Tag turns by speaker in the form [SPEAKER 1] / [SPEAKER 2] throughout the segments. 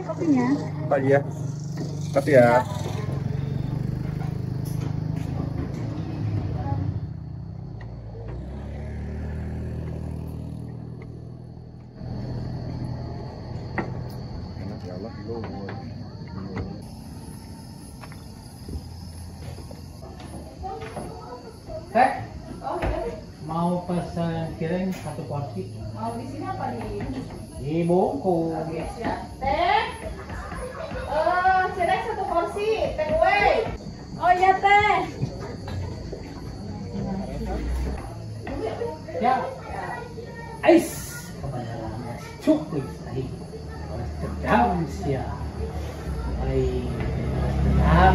[SPEAKER 1] Kopinya.
[SPEAKER 2] Pak ya. Tapi ya. Enak ya Allah, lu.
[SPEAKER 3] Teh. Oh, iya. Mau pesan cireng satu porsi.
[SPEAKER 1] Mau di sini apa di?
[SPEAKER 3] Dibungkus.
[SPEAKER 1] Oke, siap. Teh. Cireng satu porsi, take away. Oh iya teh.
[SPEAKER 3] Ya. Ais, kebenarannya cukup tadi. Harus dendam sia. Ai, harus dendam.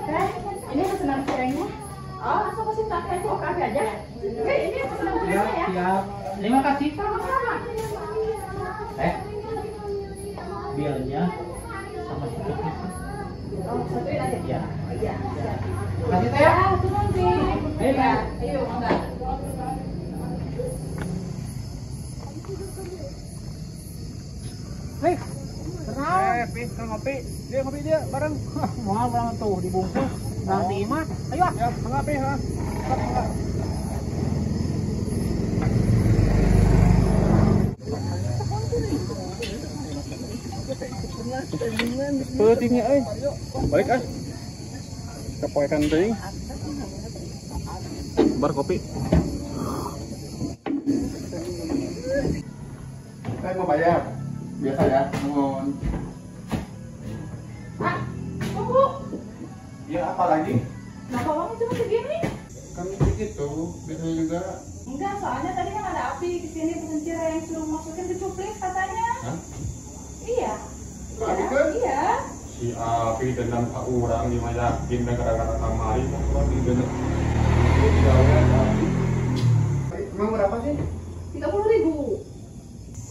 [SPEAKER 1] Teh, ini pesanan cirengnya. Oh, langsung pesen pakai kopi aja. Oke, ini pesanan cirengnya ya.
[SPEAKER 3] Siap. Terima kasih.
[SPEAKER 1] Sama-sama.
[SPEAKER 3] Bilnya sama satu piece.
[SPEAKER 1] Oh, satuin aja.
[SPEAKER 3] Ya.
[SPEAKER 1] Oh, iya. Siap.
[SPEAKER 3] Kasih teh.
[SPEAKER 1] Ya, nanti.
[SPEAKER 3] Ayo,
[SPEAKER 1] ya. Ayo, mangga.
[SPEAKER 3] Hei.
[SPEAKER 2] Pi, ngopi. Dia ngopi dia bareng.
[SPEAKER 3] Mau bareng tuh dibungkus. Nanti mah. Ayo ah.
[SPEAKER 2] Ya, mangga Pi, ha. Mangga. Peutingnya euy. Balik ah. Kepoekan teuing. Bar kopi. Saya mau bayar. Biasa ya, mohon.
[SPEAKER 1] Ah, tunggu.
[SPEAKER 2] Ya, apa lagi?
[SPEAKER 1] Kenapa uangnya cuma segini?
[SPEAKER 2] Kan segitu, biasanya juga.
[SPEAKER 1] Enggak, soalnya tadi kan ada Api ke sini pesen cireng, suruh masukin ke cuplis katanya.
[SPEAKER 2] Hah?
[SPEAKER 1] Iya.
[SPEAKER 2] Ke Api kan?
[SPEAKER 1] Iya.
[SPEAKER 2] Si Api dendam ke orang, dia mah yakin dan gara-gara kamari, orang di dendam. Emang berapa sih?
[SPEAKER 1] 30.000.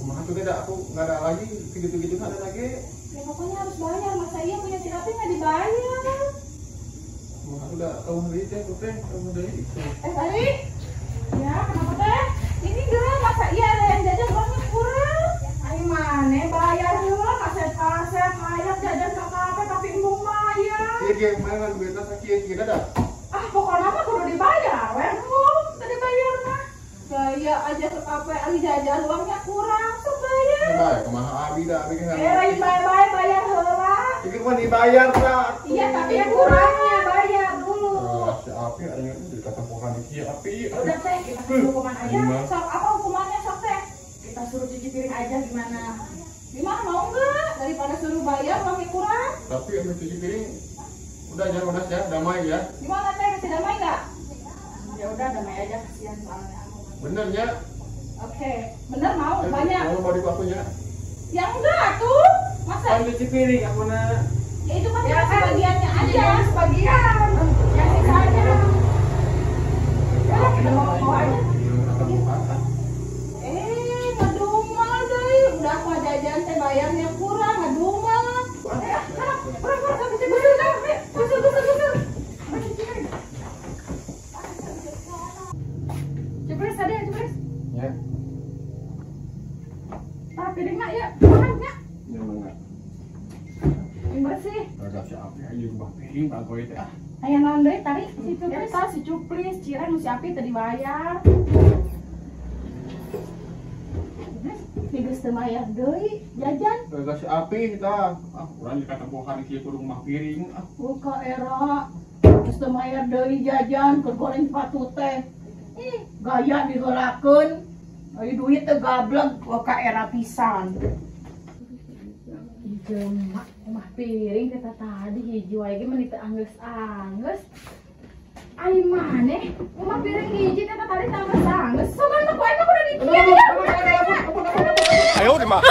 [SPEAKER 2] Kumaha tuh tidak, aku nggak ada lagi, segitu-gitu nggak ada lagi.
[SPEAKER 1] Ya pokoknya harus bayar, masa iya punya si Api nggak dibayar?
[SPEAKER 2] Kumaha udah tahu hari teh, teh, tahu dari itu.
[SPEAKER 1] Tadi? Ya, kenapa teh? Ini gerah, masa iya ada yang jajan uangnya kurang? Ayo mana bayar heula, kasep-kasep, hayang jajan ke kafe tapi embung bayar.
[SPEAKER 2] Iya, dia mana duitnya sakit, kita dah.
[SPEAKER 1] Ah, pokoknya mah kudu dibayar, weh, embung, tadi bayar mah. Gaya aja ke kafe, ali jajan uangnya kurang, sok bayar.
[SPEAKER 2] Bayar, kumaha abi dah, abi kan.
[SPEAKER 1] Lain bayar bayar heula.
[SPEAKER 2] Ini mah dibayar dah.
[SPEAKER 1] Iya, tapi yang kurangnya bayar dulu.
[SPEAKER 2] Si Api ada yang di ketempuhan si Api.
[SPEAKER 1] Udah teh, kita kasih hukuman aja. Sok apa hukumannya sok teh? Kita suruh cuci piring aja gimana? Gimana mau nggak? Daripada suruh bayar uangnya kurang.
[SPEAKER 2] Tapi ambil cuci piring udah jangan udah ya, damai ya.
[SPEAKER 1] Gimana teh, masih damai nggak? Ya udah damai aja, kasihan soalnya.
[SPEAKER 2] Bener ya?
[SPEAKER 1] Oke, bener mau banyak.
[SPEAKER 2] Mau body akunya?
[SPEAKER 1] Ya enggak tuh, masa?
[SPEAKER 2] Kan cuci piring aku nak.
[SPEAKER 1] Ya itu kan ya, sebagiannya aja, ya, sebagian. Yang sisanya. Ya, kita mau aja. Ngedumal deh. Udah aku jajan teh bayarnya kurang, ngedumal. Kurang, kurang, gusur, gusur, gusur. Cuplis ada ya, cuplis?
[SPEAKER 2] Ya.
[SPEAKER 1] Tah piring nak ya, makan ya.
[SPEAKER 2] Ya, enggak.
[SPEAKER 1] Yang bersih.
[SPEAKER 2] Agak si Api aja ubah piring bagoy teh. Ah.
[SPEAKER 1] Aya naon deui tarik si cuplis. Eta si cuplis cireng nu si Api teu dibayar. Cuplis geus teu mayar deui jajan.
[SPEAKER 2] Agak si Api tah. Ah, urang dikatempohan kieu kudu ngubah piring ah.
[SPEAKER 1] Buka era. Geus teu mayar deui jajan keur goreng sepatu teh. Ih, gaya diheulakeun. Ai duit teh gableg ka era pisan. Jemak rumah piring kita tadi hiji wae ge meni teu anggeus-anggeus. Ai maneh rumah piring hiji kita tadi teu anggeus-anggeus. Sok anu ku aing udah dikieu.
[SPEAKER 2] Ayo di mah.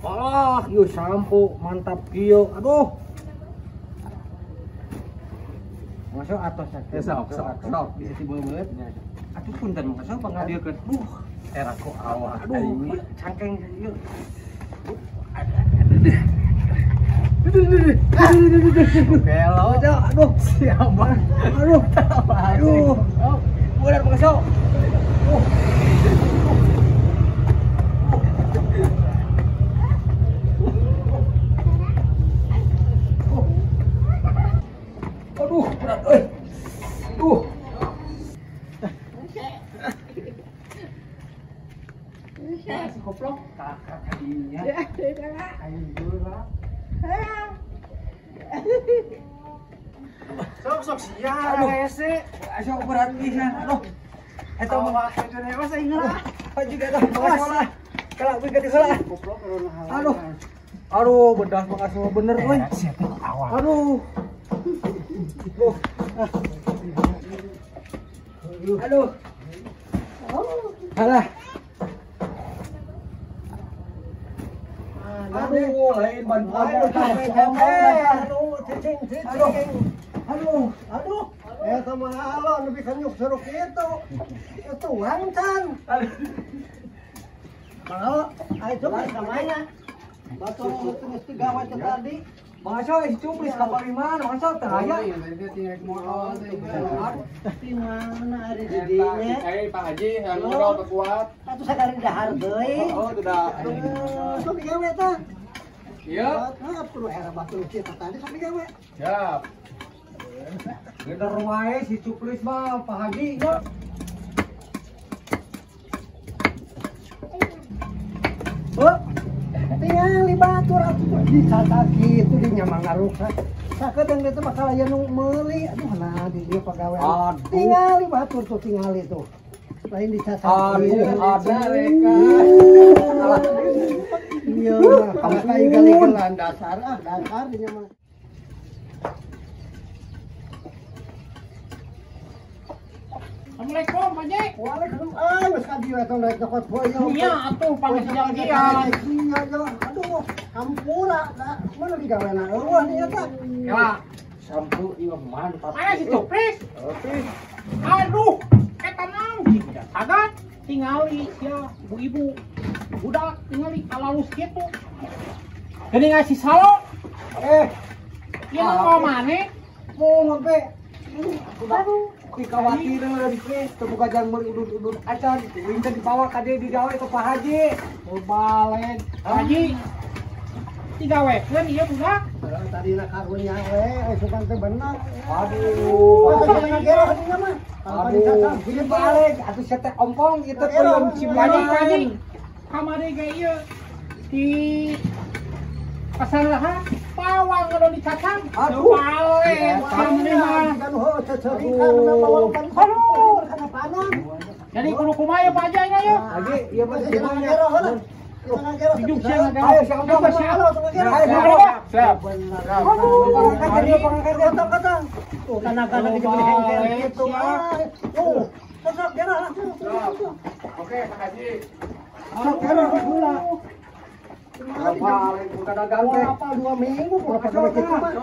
[SPEAKER 3] Wah, yuk sampo mantap kieu. Aduh. Masuk atos ya sok sok sok bisa tibeut. Atuh punten mah sok pangadiekeun. Duh, era ku awak. Aduh, cangkeng ieu. Belo, aduh, siapa? Aduh, aduh, berat Bang Aso. Aduh, berat, euy. Aduh. Si koplok kakak kadinya. Ayo geura.
[SPEAKER 4] Sok sok sia hese.
[SPEAKER 3] Sok berat pisan. Aduh. Eta mah
[SPEAKER 4] masa ingat.
[SPEAKER 3] Juga tah masalah. Kalau beuki ka heula. Aduh. Aduh, bedas Bang Aso bener euy. Aduh. Aduh. Alah. Aduh, lain bantuan.
[SPEAKER 4] Aduh, cicing, cicing. Aduh, aduh. Sama alon lebih kenyuk seru gitu. Tuang can. Kalau itu samanya. Batu mesti gawe tadi.
[SPEAKER 3] Bang Aso, si Cuplis kapal mana? Bang Aso teu aya.
[SPEAKER 4] Di mana ari di dinya?
[SPEAKER 2] Pak Haji, anu urang teu kuat.
[SPEAKER 4] Atuh sakari dahar deui.
[SPEAKER 2] Oh, sudah.
[SPEAKER 4] Sok digawe tah.
[SPEAKER 2] Iya.
[SPEAKER 4] Nah, perlu era batu kita tadi sok digawe.
[SPEAKER 2] Siap.
[SPEAKER 3] Bener wae si Cuplis mah Pak Haji.
[SPEAKER 4] Oh. Tinggal batur atuh dicacak kitu di nya mangaruksa. Sakedeung teh bakal aya nu meuli. Aduh nah di dieu pagawean. Tingali batur tuh tingali tuh. Lain dicacak.
[SPEAKER 3] Aduh, aduh.
[SPEAKER 4] Iya, kalau kayak gali-galan dasar ah, dasar dinya mah.
[SPEAKER 1] Assalamualaikum, Pak Haji.
[SPEAKER 4] Waalaikumsalam. Geus ka dieu eta rek nyokot boyong.
[SPEAKER 1] Iya atuh pangesjang-jian.
[SPEAKER 4] Iya, aduh, hampura da. Mana digawena eueuh nih eta.
[SPEAKER 1] Ya.
[SPEAKER 3] Sampu ieu mantap.
[SPEAKER 1] Mana si Cuplis? Aduh, eta naon sagat tingali sia ibu-ibu. Budak tingali alalus kitu. Geuning ngasih salo. Ieu mah maneh?
[SPEAKER 3] Mau ngopi. Aduh. Dikhawatirin, Chris, teu boga jang meuli udud-udud acan, uing teh dibawa ka dieu digawe ke Pak Haji.
[SPEAKER 1] Balen. Haji. Digawekeun ieu budak.
[SPEAKER 4] Tadina karunya we, asupan teh bener.
[SPEAKER 3] Aduh.
[SPEAKER 4] Aduh.
[SPEAKER 3] Aduh, ieu balik atuh sia teh ompong ieu teh peuyeum
[SPEAKER 1] Haji, Haji. Kamari ge ieu di pasar laha pawang kalau dicacang.
[SPEAKER 3] Aduh.
[SPEAKER 1] Balen.
[SPEAKER 4] Aduh.
[SPEAKER 1] Jadi kudu kumaha ya Pak Haji ayeuna yeuh?
[SPEAKER 3] Haji, ieu mah
[SPEAKER 1] Hidup sia ngagawe.
[SPEAKER 3] Ayo siap
[SPEAKER 2] Siap. Oke, Pak Haji.
[SPEAKER 3] Balik bukan dagang teh.
[SPEAKER 4] Apa 2 minggu berapa gawe kitu mah.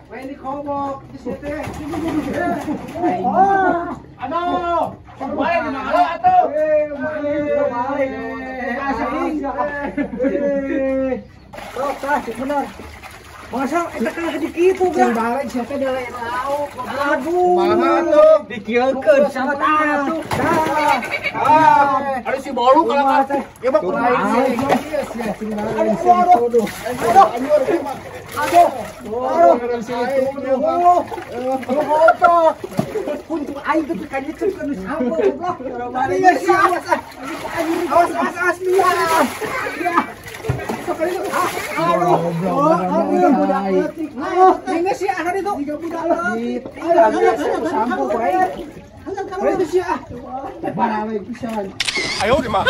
[SPEAKER 3] Main di kobok di situ teh.
[SPEAKER 1] Aduh, balik di mana atuh?
[SPEAKER 3] Balik. Asing. Sok tah bener. Masa eta kalah di kitu geura.
[SPEAKER 4] Balik sia teh da lain lauk.
[SPEAKER 3] Aduh.
[SPEAKER 2] Kumaha atuh?
[SPEAKER 3] Dikieukeun sama atuh. Tah.
[SPEAKER 2] Aduh si bolu kalau teh. Ieu mah kudu aing sih.
[SPEAKER 3] Aduh, aduh. Aduh. Aduh. Aduh. Kuntung aing teh kanyekeun ka nu sampeu goblok. Iya sih awas ah. Awas awas awas ya. Ya. Aduh. Aduh, budak leutik. Aduh, ini sih ah itu. Budak leutik. Sampeu ku aing. Itu sih ah. Barale pisan.
[SPEAKER 2] Ayo di mah.